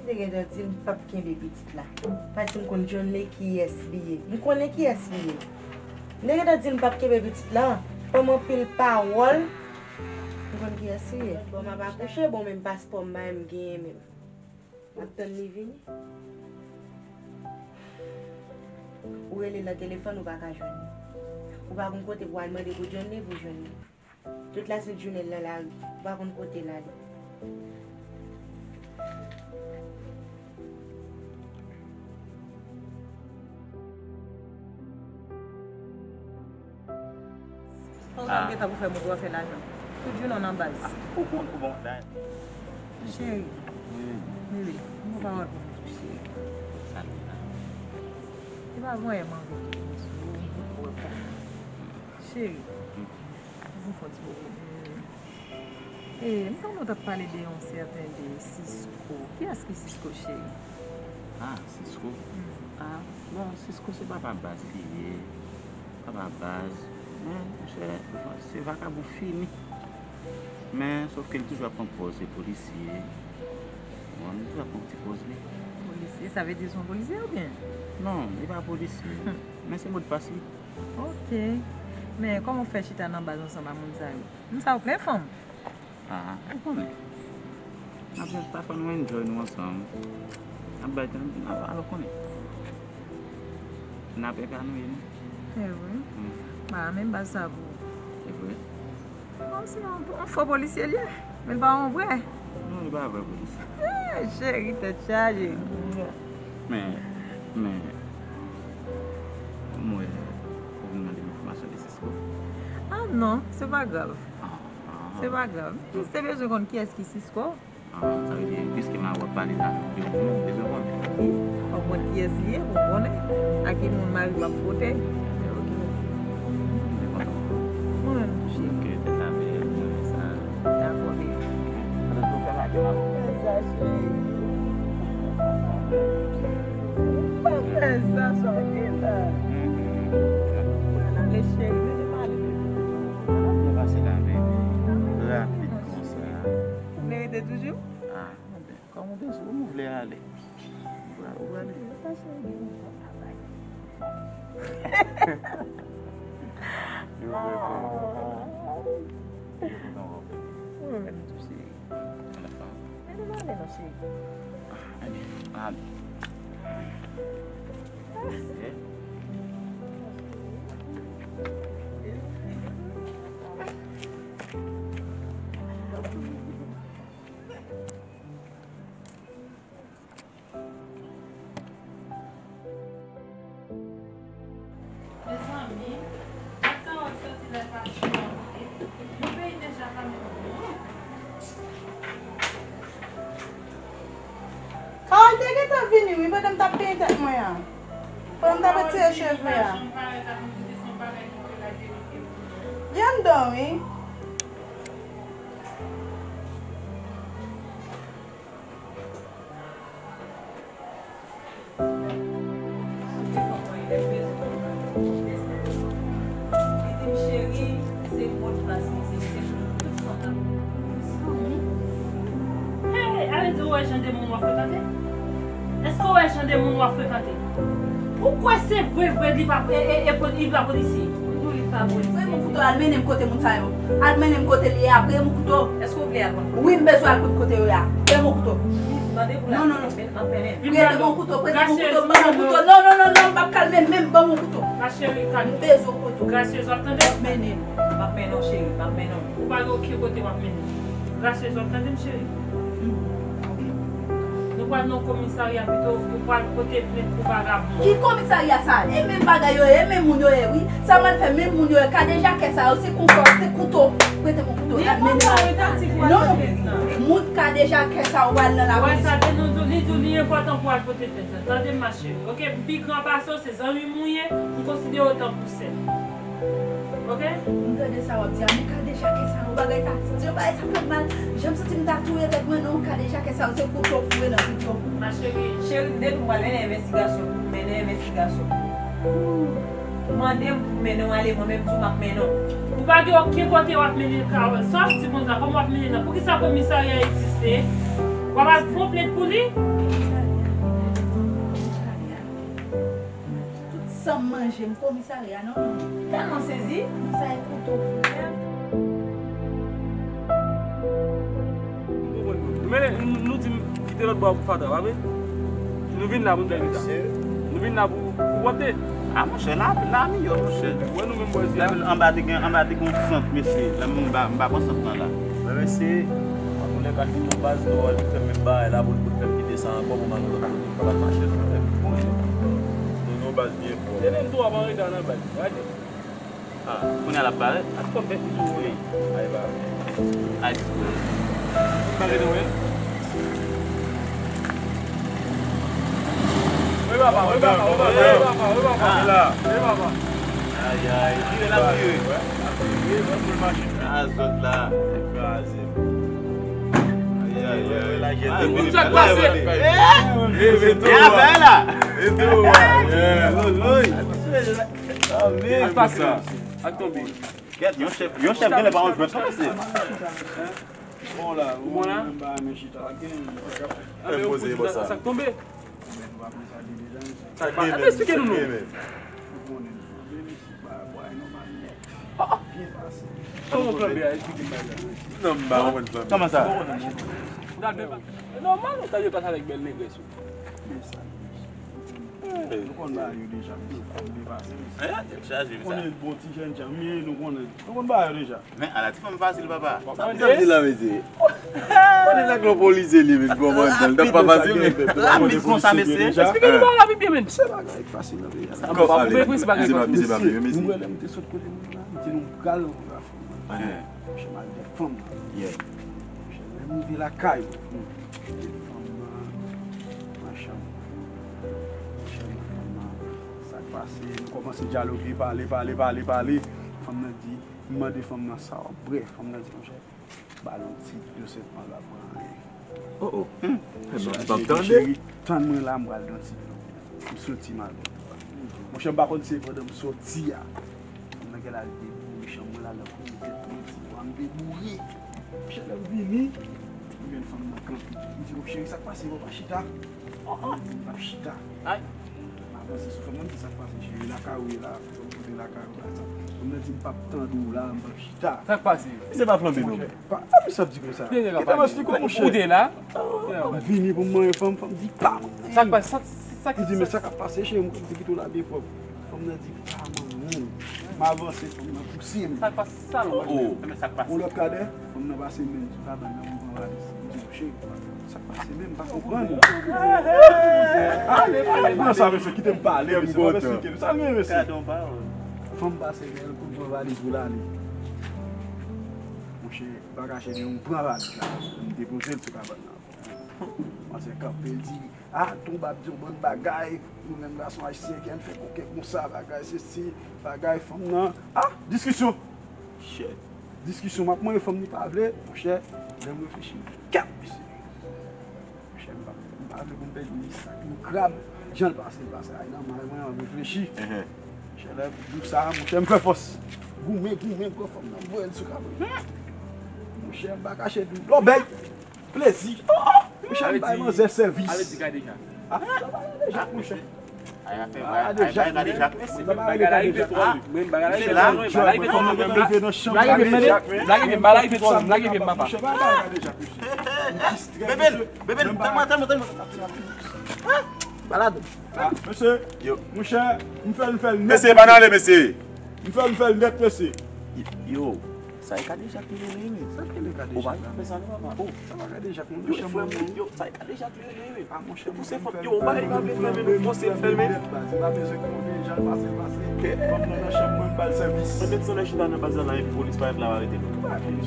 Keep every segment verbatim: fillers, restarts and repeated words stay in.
Te gentan di l m p ap kenbe pitit la. Paske m konn Johnley kiyès li ye. M konnen kiyès li ye. M te gentan di l m p ap kenbe pitit la. Fè m anpil pawòl. M konn kiyès li ye. Bon, m ap akouche, bon, menm paspò m pa menm genyen menm. M ap tann li vini. Ou rele l nan telefòn, ou pa ka jwenn li. Ou pa konn kote pou al mande pou jwenn li, pou jwenn li. Tout lasent jounen l nan lari, ou pa konn kote l ale. Pandan m gentan pou fè moun yo fè lajan. Tout jounen w nan baz. Ou konn ou bon la. Cheri. Wi. Bebe, yon pawòl pou mwen tou, cheri. Sa l ye la? Se pa voye m anvi tou, sou ou, ou wè kòman. Cheri. Ou konn fè yon ti bobo. E, m tande w t ap pale de yon sèten de Cisco. Kiyès ki Cisco, cheri? Ah, Cisco? Ah, bon, Cisco se papa baz li ye. Papa baz. Men, monchè, se vakabon fini. Men, sòf ke li toujou ap pran pòz se polisye. Bon, li toujou ap pran ti pòz li. Polisye, sa vle di se yon polisye oubyen? Non, li pa polisye. Men se modpas li. Ok. Men kòman w fè chita nan baz ansanm a moun sa yo? Moun sa yo plen fanm. Ah, ou konnen. N ap jwenn pafwa nou enjoy nou ansanm. N ap bay tan, n ap, alò konnen. N ap epanouye nou. Se vre? Wi. Ba, menm baz sa pou ou. Se vre. Kòmsi yon, yon fo polisye li ye, men l pa yon vrè. Non, li pa vrè polisye. Eh, cheri, tèt chaje. Men, men, m wè ou vin mande m enfòmasyon de Cisco. Ah non, se pa grav. Ah, ah. Se pa grav. M jis te bezwen konn kiyès ki Cisco. Ah, sa vle di, piske m a w ap pale la, de moun ou bezwen konnen. Wi, fòk mwen kiyès li ye pou m konnen. A ki moun mari m ap fwote. Ok. Mwen menm tou, cheri. Ok, tèt la bèl, mwen renmen sa. Dakò, baby. Mwen tou fè lage la. Fè sa, cheri. Pa fè sa, sa w gen la. Mwen ale, cheri, mete m ale, baby. Mwen pase la, baby. Rapid konsa. Ou vle rete toujou? Ah, mwen byen. Kòman w te sou m, ou vle ale? Ou prale, ou prale. Yo reponn. Yo reponn wòb. Mwen menm tou, cheri. Mete m ale non, cheri. Ah, ale. Mezanmi, jan kawòt soti lè pa cho a monte, yon peyi deja pa menm bon. Kawòt te gentan vini wi, pandan m t ap penyen tèt mwen an. Pandan m t ap retire cheve a. Li anndan wi. Hey, ale di w wè jan de moun w ap frekante? Èske w wè jan de moun w ap frekante? Ou kwè se vre vre li pa, e, e, e, li pa polisye? Ou di w li pa polisye. Premye kouto, al mennen m kote moun sa yo. Al mennen m kote li ye a, premye kouto. Èske w vle al konn? Wi, m bezwen al konn kote yo ye a. Premye kouto. Tande pou la. Non, non, non. Prete bon kouto, prete bon kouto, ban mwen kouto. Non, non, non, non, m p ap kalme menm, ban mwen kouto. Ma chérie, kalme. M bezwen kouto. Gracieuse, w ap tande? M ap mennen l. M ap mennen w, cheri, m ap mennen w. Ou pa gen okenn kote w ap mennen. Gracieuse, w ap tande m, cheri? Nou pral nan komisarya pito, ou pral pote plent pou vagabon. Ki komisarya sa? E menm bagay yo ye, e menm moun yo ye, wi. Sa m al fè, menm moun yo ye. Kadejakè sa yo, se konsa, se kouto. Prete bon kouto, al mennen l. Non, non. Moun kadejakè sa yo pral nan lapolis. Wè sa, li di w li enpòtan pou al pote plent la. Tande m, ma chérie. Ok, m pi gran pase w, se zanmi m ou ye, m konsidere w tankou sè m. Ok? M tande sa w ap di a, men kadejakè sa yo, bagay sa, Bondye, bagay sa fè m mal. Jan m santi m ta touye tèt mwen, non, kadejakè sa yo, se kouto foure nan kouto. Ma chérie, cheri, depi m pral mennen envestigasyon pou, mennen envestigasyon pou. Mande m pou m mennen w ale, mwen menm tou m ap mennen w. Ou pa gen okenn kote w ap mennen kawòl. Sa w ap di konsa, kòman w ap mennen nan? Poukisa komisarya egziste? W ap al pran plent pou li? Tout sa m manje, m komisarya non. M tèlman sezi. Sa e kouto pou fè. Men nou di m kite lòt bò a pou fatra, pa vre? Nou vin la pou n fè visa. Nou vin la pou, pou pote. A, monchè, la, la miyò, monchè. Wè nou menm bò isi a. Anba te gen, anba te gen yon sant, mesye. La, m pa, m pa pran sant lan la. Men mesye, antoulèka, si nou baz nou al fè menm bagay la pou l, pou l fè m kite sa ankò, pou m al yon lòt kote, pa pral mache non, men. Bonjou. Nou, nou baz byen fò. Se menm tou ap anreta nan baz. Gade. Ah, kounye a l ap parèt. Ak kòb bèt li tou, wi. Ay, ba. Ay, tou. Malgre nou, wi. Wi, papa, wi, papa, wi, papa, wi, papa, wi, papa. Ah. Wi, papa. Ay, ay, vire la, vire. Ah, zòt la. Kraze. Ay, ay, ay. Ah, vini sa k pase? Eh, eh, eh, eh, la. Eh, tou, ah, yeah. Loloy. Ak pase. Ak tonbe. Gèt, yon chèf, yon chèf genlè pa yon jwèt non, mesye. Bon la, ou bon la? Menm pa men chita. Fè m poze, bò sa. Sa k tonbe? Sa k tonbe, sa k tonbe. Kòman plan B a? Esplike m bagay la. Non, m pa konprann plan B. Kòman sa? Nòmal, ou ta dwe pase avèk bèl negrès ou. Nou konn bagay yo deja, mesye, fòk nou depase, mesye. Chaje, mesye. Konnen bon ti jènjan m ye, nou konnen. Nou konn bagay yo deja. Men, ala ti fanm fasil, papa. Sa m t ap di la, mesye. Konnen nèg la polisye li, men kòmandan, li t ap pa fasil, men. Rapid konsa, mesye. Esplike nou bagay la pi byen, men. Se bagay fasil nan peyi a. Sa pa pou byen, se bagay fasil. Mesye, nou wè lè m te sot kote moun la, m di nou pral, nou pral. Monchè, m al vè fanm nan. Monchè, lè m rive lakay, hmm, m mete fanm nan nan chanm. Monchè, m di fanm nan, sa k pase? Nou kòmanse dyaloge, pale, pale, pale, pale. Fanm nan di, m mande fanm nan sa w ap bwè. Fanm nan di, monchè, ba l yon ti dlo, sèlman l pa pran anyen. Oh, oh. Hmm. Ebyen, m p ap tande. Cheri, tann mwen la, m pral nan ti dlo. M soti, m al bò dlo a. Monchè, m pa konn si se pandan m soti a. Fanm nan genlè al deboure chanm mwen la, l ap kouri tèt mwen, ti bwa m deboure. Monchè, lè m vini, m jwenn fanm nan kanpe. M di, "Bon, cheri, sa k pase, ou pa chita?" Fanm nan di, "M p ap chita." M avanse sou fanm nan, m di, "Sa k pase, cheri, lakay ou ye la, fò m kote lakay ou la, sa." Fanm nan di, "M p ap tande w la, m p ap chita." Sa k pase? Se pa flanbe non. Pa, a, misye ap di konsa. Kite m esplike w, monchè. Ou te la? M vini pou m manyen fanm, fanm di, "Pa mwen." Sa k pase? Sa, sa, m di, "Men sa k ap pase, cheri?" M di, "Kite w la de fwa." Fanm nan di, "Pa manyen w." M avanse, fanm nan pouse m. Sa k pase? Sa non. Oh. Yon lòt kadè, fanm nan pase men l sou kabann nan pou pran valiz. M di, "Cheri, sa k pase menm, m pa konprann." Ah, pale, pale, pale. Sa, mesye, kite m pale, mesye, pa esplike nou. Sa l gen, mesye? Fanm pase men l pou l pran valiz pou l ale. Monchè, m pa kache non, m pran valiz la, m depoze l sou kabann nan. Manzè kanpe, l di, "Ah, Tonba ap di yon bann bagay, nou menm gason ayisyen, ki ann fè koken konsa, bagay sesi, bagay fanm nan." Ah, diskisyon! Shit. Diskisyon, m ap manyen fanm, li pa vle, monchè, lè m reflechi, kèt, mesye. Monchè, m pa, m pa vle pou m pèdi sa, yon krab, jan l pase, l pase, ay nan may mwen, m ap reflechi. Monchè, lè jou sa, monchè, m fè fòs. Goumen, goumen, pran fanm nan, voye l sou kabann. Monchè, m pa kache di w, lòbèy, plezi. Monchè, m bay manzè sèvis. Ale di Kadejak. Ah, sa pa Kadejak, monchè. Ay, afè, ay, Kadejak, mesye. Bagay la rive twò lwen. Bagay la rive twò lwen. Bagay la rive twò lwen. Bagay la rive twò lwen. Bagay la rive, papa. Monchè, bagay Kadejak, mesye. Bebe, bebe, tèlman, tèlman, tèlman. Balad. Ah, mesye. Yo. Monchè, m fè l, m fè l nèt. Mesye, pa n ale, mesye. M fè l, m fè l nèt, mesye. Yo, sa e Kadejak li rele, wi. Sa k rele Kadejak la? Ou pa fè sa, non, papa. Oh. Sa pa Kadejak, non. Yo, frè m, yo, sa e Kadejak li rele, wi. Ah, monchè, pouse fanm, yo, ou pa, li pa vle fèmen, nou fòse l fèmen. M pa bezwen konnen, jan l pase, l pase. Fanm nan nan chanm mwen, m ba l sèvis. Mwen menm san lè chita nan baz la, epi polis pa menm la, arete nou.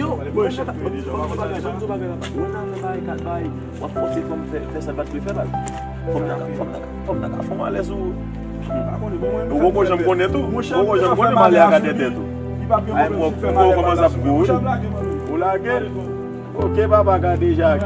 Yo, mwen chita, mwen di w bagay la, mwen nan fè bagay, kat bagay. W ap fòse fanm fè, fè sa l pa t dwe fè, baz. Fanm nan, fanm nan, fanm nan ka fè w alèz ou. Ou poko janm konnen tou. Ou poko janm konnen malè a ka dèyè tèt ou. Ay, pwòp, pwòp kòmanse ap gwo, wi. Ou lage. Ok, papa, Kadejak.